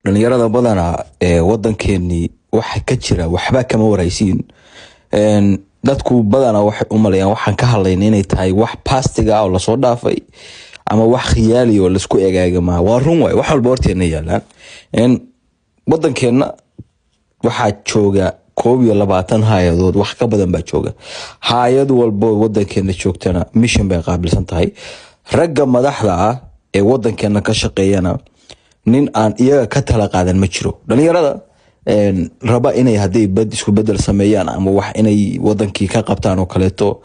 Dhalinyarada badanaa ee wadankeenii waxa ka jira waxba kama waraysiin. Dadku badanaa waxay u maleeyaan waxaan ka hadlayna inay tahay wax past-iga ah oo lasoo dhaafay ama wax khiyaali oo laisku egaagama. Waa run waay, wax walba horteena yaalaan. Wadankeenna waxaa jooga 21 hay-adood, wax ka badan baa jooga. Hay-ad walbo wadankeena joogtana mission bay qaabilsan tahay. Ragga madaxda ah ee wadankeena ka shaqeeyana nin aan iyaga ka tala qaadan ma jiro. Dhalinyarada raba inay hadday bad isku bedel sameeyaan ama wax inay wadankii ka qabtaan oo kaleeto,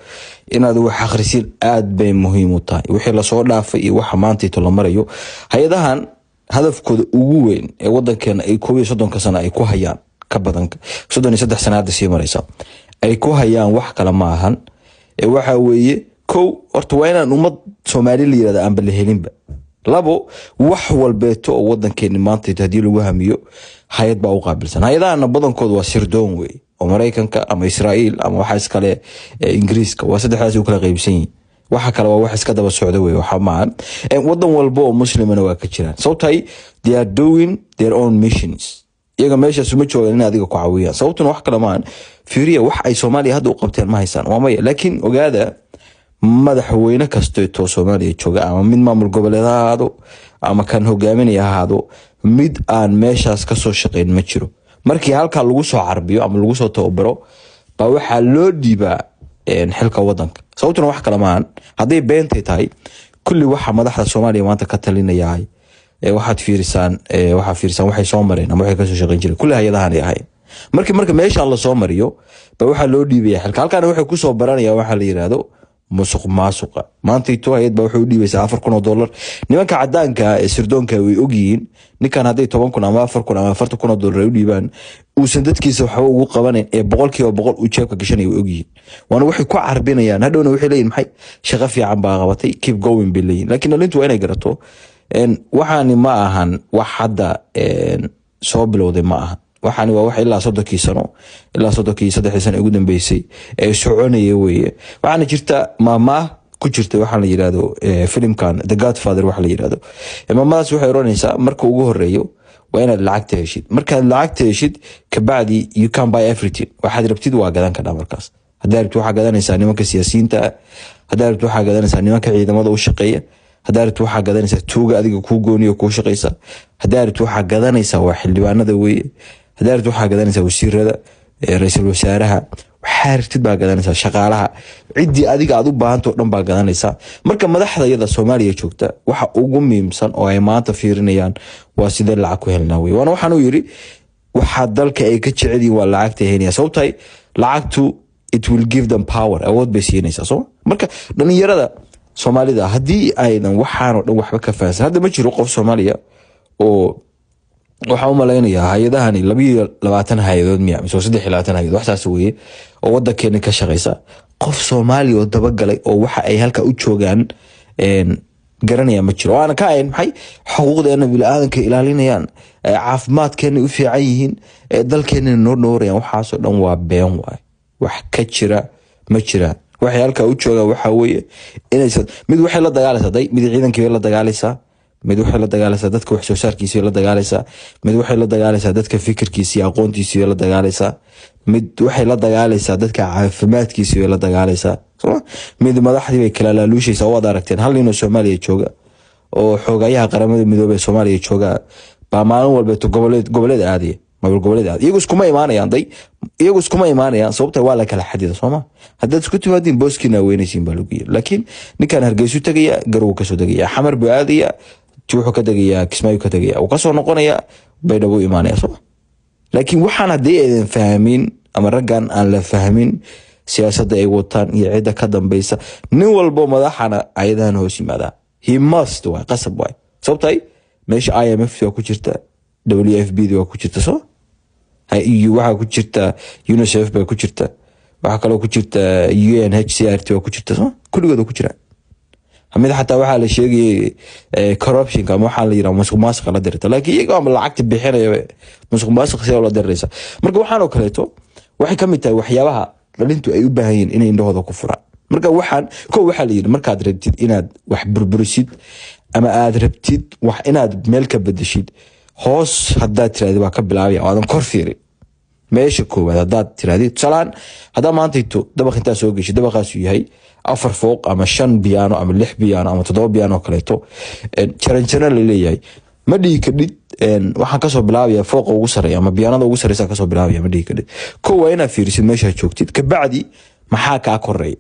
inaad wax akhrisid aad bay muhiim u tahay, wixii lasoo dhaafay iyo waxa maantayto la marayo. Hay-adahan hadafkooda ugu weyn ee wadankeena ay 31-ka sano ay ku hayaan, ka badan 33 sana hadda sii maraysa, ay ku hayaan wax kale ma ahan ee waxa weeye: kow, horta waa inaan ummad Soomaali la yirahda aanba la helinba. Labo, wax walbeeto oo wadankeeni maanta haddii lagu hamiyo, hay-ad baa u qaabilsan. Hay-adahana badankooda waa sirdoon wey, oo Maraykanka ama Israa'iil ama waxa iskale Ingiriiska. Waa saddexdaas u kala qaybsan yihin. Waxa kale waa wax iska daba socda wey, waxa maahan. Wadan walba oo muslimana waa ka jiraan, sababtahay they are doing their own missions. Iyaga meeshaas uma joogaan in adiga ku caawiyaan, sababtuna wax kale maahan. Fiiriya, wax ay Soomaaliya hadda u qabteen ma haysaan, waa maya. Laakiin ogaada, madaxweyne kasteetoo Soomaaliya jooga, ama mid maamul goboleed ha ahaado ama kan hogaaminaya ha ahaado, mid aan meeshaas kasoo shaqeyn ma jiro. Markii halkaa lagu soo carbiyo ama lagu soo tababaro baa waxaa loo dhiibaa xilka wadanka. Sababtuna wax kale maahan. Hadday beentay tahay kulli waxa madaxda Soomaaliya maanta ka talinayahay, waxaad fiirisaan waxay soo mareen ama waxay kasoo shaqeyn jireen. Kulli hay-adahan ay ahayn. Markii marka meeshaan lasoo mariyo ba waxaa loo dhiibaya xilka. Halkaana waxay kusoo baranayaan waxaa la yiraahdo musuq maasuqa. Maanta ito hay-ad baa waxay u dhiibaysaa $4,000. Nimanka cadaanka ee sirdoonka way ogyihiin ninkan hadday 10,000 ama 4,000 ama $40,000 ay u dhiibaan, uusan dadkiisa waxba ugu qabanayn ee 100% uu jeebka gashanaya. Way ogyihiin, waana waxay ku carbinayaan. Hadhowna waxay leeyihin, "Maxay, shaqo fiican baa qabatay, keep going," bay leeyihin. Laakiin dhalintu waa inay garato, waxaani ma ahan wax hadda soo bilowday, ma ahan. Waxaani waa wax ilaa 30-kii sano, ilaa 33-dii sano ugu dambeysay ee soconaya weeye. Waxaana jirta maamaah ku jirta waxaa la yirahdo filimkan The Godfather. Waxa la yirahdo maamadaas waxay oranaysaa: marka ugu horeeyo waa inaad lacagta heshid. Markaad lacagta heshid kabacdi, you can buy everything. Waxaad rabtid waa gadan kadhaa. Markaas haddaa rabtid waxaa gadanaysaa nimanka siyaasiyiinta ah, haddaa rabtid waxaa gadanaysaa nimanka ciidamada u shaqeeya, haddaa rabtid waxaa gadanaysaa tuuga adiga kuu gooniyo kuu shaqeysa, haddaa rabtid waxaa gadanaysaa waa xildhibaanada weeye, haddaa rabtid waxaa gadanaysaa wasiirada, ra-iisul wasaaraha, waxaa rabtid baa gadanaysaa, shaqaalaha, ciddii adiga aad u baahanta o dhan baa gadanaysaa. Marka madaxda iyada Soomaaliya joogta waxa ugu muhiimsan oo ay maanta fiirinayaan waa sidee lacag ku helnaa wey. Waana waxaan uu yiri, waxaa dalka ay ka jecel yihiin waa lacagta helaya. Sababtahay lacagtu it will give them power, awood bay siinaysaa. Soo marka dhalinyarada Soomaalida haddii aydan waxaanoo dhan waxba ka fahansan, hadda ma jiro qof Soomaaliya oo waxaan u malaynayaa hay-adahani 22 hay-adood miya mise 23 hay-adood, wax saas weeye, oo wadankeena ka shaqeysa, qof Soomaaliya oo dabagalay oo waxa ay halka u joogaan garanaya ma jiro, oo aana ka ahayn maxay xuquuqdeena biniaadanka ilaalinayaan, caafimaadkeena u fiican yihiin, dalkeena noo dhowrayaan. Waxaasoo dhan waa been waay, wax ka jira ma jiraan. Waxay halkaa u joogaan waxaa weeye inaysan mid waxay la dagaalaysaa day, mid ciidankii bay la dagaalaysaa, mid waxay la dagaalaysaa dadka wax soo saarkiisa bay la dagaalaysaa, mid waxay la dagaalaysaa dadka fikirkiisa iyo aqoontiisa bay la dagaalaysaa, mid waxay la dagaalaysaa dadka caafimaadkiisa bay la dagaalaysaa soma, mid madaxdii bay kala laaluushaysaa. Waad aragteen, hal ninoo Soomaaliya jooga oo xoogayaha Qaramada Midoobey ee Soomaaliya jooga baa maalin walbeeto goboleed goboleed aadaya, maamul goboleed aadaya. Iyagu iskuma imaanayaan day, iyagu iskuma imaanayaan. Sababta waa la kala xadida sooma. Haddaad isku timaadiin booskiina weynaysiin baa lagu yiri. Laakiin ninkan Hargeysu tegaya, Garow kasoo degaya, Xamar buu aadaya, wuxuu ka tegayaa Kismaayo ka tegaya, uu kasoo noqonaya, Baydhabo imaanaya sooma. Laakiin waxaan haddii aydan fahmin ama raggan aan la fahmin siyaasadda ay wataan iyo cidda ka dambeysa, nin walbo madaxana ayadahan hoos yimaadaa. He must waay, qasab waay. Sababtay meesha IMF waa ku jirta, WFP d waa ku jirta, soo waxaa ku jirta UNICEF baa ku jirta, waxaa kaloo ku jirta UNHCR t waa ku jirta, soo kulligood waa ku jiraan. Mid xataa waxaa la sheegayay corruptionka ama waxaa la yiraha musuq maasuqa la dirta, laakiin iyaga ama lacagta bixinaya, musuq maasuq sidee la diriraysa? Marka waxaan oo kaleeto waxay ka mid tahay waxyaabaha dhalintu ay u baahan yihiin inay indhahooda ku furaan. Marka waxaan ko waxaa la yidhi, markaad rabtid inaad wax burburisid ama aad rabtid wax inaad meel ka bedeshid, Hoos haddaad tirahdid waa ka bilaabaya oo aadan kor fiirin, meesha koowaad haddaad tirahdid, tusaalaan, haddaa maantayto dabaq intaa soo geshay, dabaqaasu yahay afar fooq ama shan biyaano ama lix biyaano ama toddoba biyaano oo kaleeto, jaranjaro la leeyahay, ma dhihi kadhid waxaan kasoo bilaabaya fooqa ugu sareeya ama biyaanada ugu sareysa kasoo bilaabaya. Ma dhihi kadhid. Ko waa inaad fiirisid meeshaad joogtid, kabacdi maxaa kaa koreeya,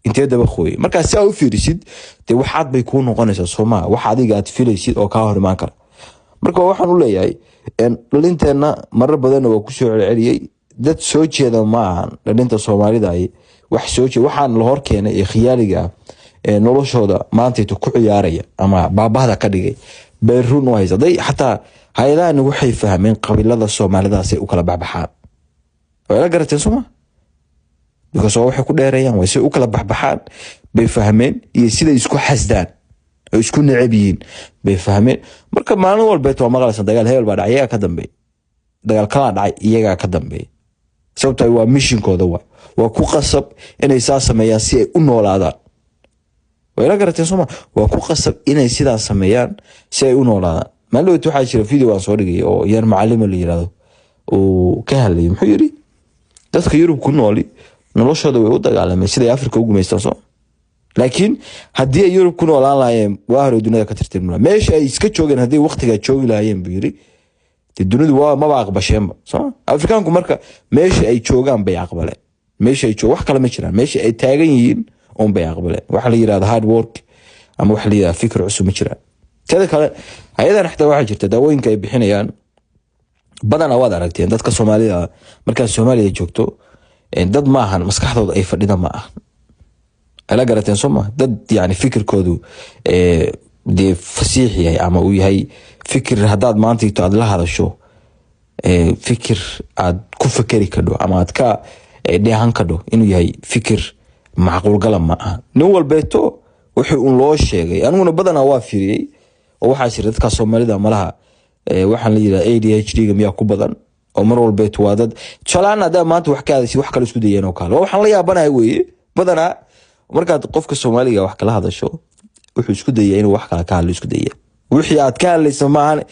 intee dabaq weeye. Markaa si aa u fiirisid, dee waxaad bay kuu noqonaysaa, soomaa, wax adiga aad filaysid oo kaa hor imaan kara. Marka waxaan u leeyahay dhalinteenna, marar badanna waa kusoo celceliyey, dad soo jeeda ma ahan dhalinta Soomaalida. Ay wax soo jeeda waxaan la hor keenay ee khiyaaliga ah ee noloshooda maantayto ku ciyaaraya ama baabahda ka dhigay bay run u haysa. Day xataa hay-adahani waxay fahmeen qabiilada Soomaalidaasay u kala baxbaxaan. Way la garateen, sooma? Because waa waxay ku dheereeyaan, way say u kala baxbaxaan bay fahmeen, iyo siday isku xasdaan oo isku necab yihiin bay fahmeen. Marka maalin walbeet waa maqlaysan dagaal hebel baa dhacay, iyagaa ka dambeeya, dagaal kalaa dhacay, iyagaa ka dambeeya. Sababta waa missionkooda, waa ku qasab inay saa sameeyaan si ay u noolaadaan. Way la garateen, sooma? Waa ku qasab inay sidaa sameeyaan si ay u noolaadaan. Maalin dhaweyt waxaa jira video aan soo dhigay oo yar macalima la yirahdo uu ka hadlayay. Muxuu yiri? Dadka Yurub ku nooli noloshooda way u dagaalameen siday Afrika u gumaystaan, soo? Laakiin haddii ay Yurub ku noolaan lahaayeen, waa hore dunida ka tirtirmi. Meesha ay iska joogeen haddii waqtigaa joogi lahaayeen, buu yiri, dee dunidu waa maba aqbasheenba, soo? Afrikaanku marka meesha ay joogaan bay aqbaleen. Meesha ay joog wax kale ma jiraan, meesha ay taagan yihiin un bay aqbaleen. Waxa la yirahda hard work ama waxa la yirahda fikir cusub ma jiraan. Teeda kale, hay-adan xitaa waxaa jirta daawooyinka ay bixinayaan badanaa waad aragteen. Dadka Soomaalida markaad Soomaaliya joogto, dad maahan maskaxdooda ay fadhida ma aha. Ala garateen, soo ma? Dad yani fikirkoodu dee fasiix yahay ama uu yahay fikir haddaad maantayto aad la hadasho, fikir aad ku fakeri kadho ama aad ka dheehan kadho inuu yahay fikir macquulgala ma aha. Nin walbeeto wuxuu un loo sheegay. Aniguna badanaa waa fiiriyey oo waxaa jira dadka Soomaalida malaha waxaan la yidhaha ADHD ga miyaa ku badan, oo mar walbeeto waa dad, tusaalahaan, haddaa maanta wax ka hadashid, wax kale isku dayeen oo kale. Waa waxaan la yaabanahay weeye. Badanaa markaad qofka Soomaaliga wax kala hadasho, wuxuu isku daya inuu wax kale ka hadlo, isku daya wixii aad ka hadlaysa maahan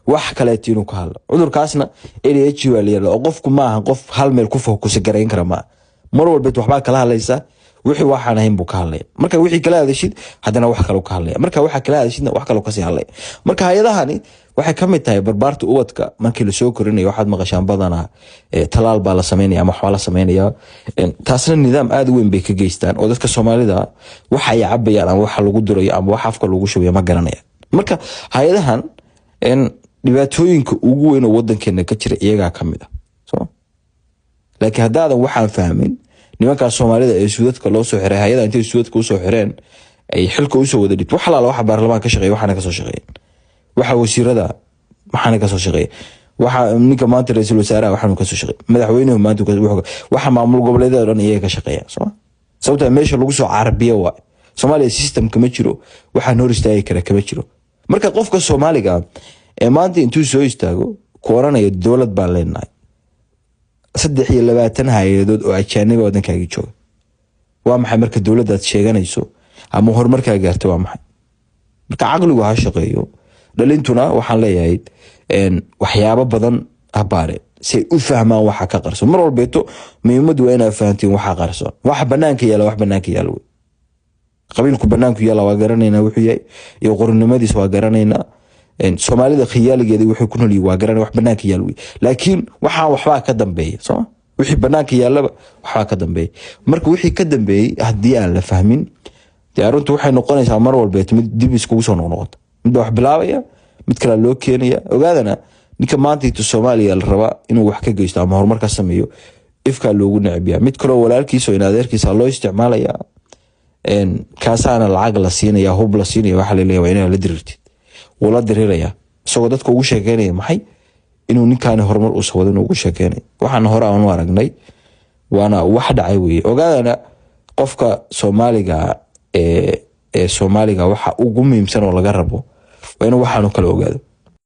wax kaleeto inuu ka hadlo. Cudurkaasna ADH waa la yirahdaa, oo qofku maahan qof hal meel ku focus garayn kara maaha. Mar walbeet waxbaa kala hadlaysa, wixii waxaan ahayn buu ka hadlaya. Marka wixii kala hadashid, haddana wax kale ka hadlaya. Marka waxa kala hadashidna, wax kale kasii hadlaya. Marka hay-adahani waxay ka mid tahay barbaarta ubadka markii lasoo korinayo. Waxaad maqashaan badanaa talaal baa la sameynaya ama waxbaa la sameynaya. Taasna nidaam aada u weyn bay ka geystaan, oo dadka Soomaalida waxa ay cabayaan ama waxa lagu durayo ama wax afka lagu shubayo ma garanayaan. Marka hay-adahan dhibaatooyinka ugu weyn oo wadankeena ka jira iyagaa ka mid ah, so laakiin haddaadan waxaan fahmin, nimankaas Soomaalida ee suudadka loo soo xiray, hay-ada intay suudadka usoo xireen ay xilka usoo wada dhibto, wax alaala waxa baarlamaan ka shaqeeya waxaana kasoo shaqeeyen, waxa wasiirada waxaana kasoo shaqeeya, waxa ninka maanta ra-iisul wasaaraha waxaanu kasoo shaqeey, madaxweynuhu maanta, waxa maamul goboleedyada dhan iyaga ka shaqeeya, soo sababta meesha lagu soo carabiya waay. Soomaaliya system kama jiro, waxaan hor istaagi kara kama jiro. Marka qofka Soomaaliga ee maanta intuu soo istaago ku oranaya dowlad baan leenahay, 23 hay-adood oo ajaaniba waddankaagi jooga, waa maxay marka dowladdaad sheeganayso ama horumarkaa gaarta waa maxay? Marka caqligu ha shaqeeyo. Dhalintuna waxaan leeyahay waxyaabo badan ha baareen si ay u fahmaan waxa ka qarsoon. Mar walbeeto muhiimaddu waa inaad fahantiin waxa qarsoon, waxa banaanka yaala. Wax banaanka yaala wey. Qabiilku banaanku yaala waa garanaynaa wuxuu yahay iyo qornimadiisa waa garanaynaa. Soomaalida khiyaaligeeda wuxuu ku noolyihi waa garanay. Wax banaanka yaal wey, laakiin waxaan waxbaa ka dambeeya, sooma? Wixii banaanka yaallaba waxbaa ka dambeeya. Marka wixii ka dambeeyey haddii aan la fahmin, dee arrintu waxay noqonaysaa mar walbeeto mid dib iskugu soo noqnoqota. Mid baa wax bilaabaya, mid kalea loo keenaya. Ogaadana, ninka maantayto Soomaaliya la rabaa inuu wax ka geysto ama horumar ka sameeyo, ifkaa loogu necbiya. Mid kaloo walaalkiisa oo in adeerkiisa loo isticmaalaya, kaasaana lacag la siinaya, hub la siinaya. Waxaa laleeyahay waa inaad la dirirtid. Wuu la diriraya isagoo dadka ugu sheekeynaya maxay? Inuu ninkaani horumar uusa wado inuu ugu sheekeynaya. Waxaana hore aan u aragnay, waana wax dhacay weye. Ogaadana, qofka Soomaaliga ee Soomaaliga waxa ugu muhiimsan oo laga rabo waa inuu waxaanu kala ogaado.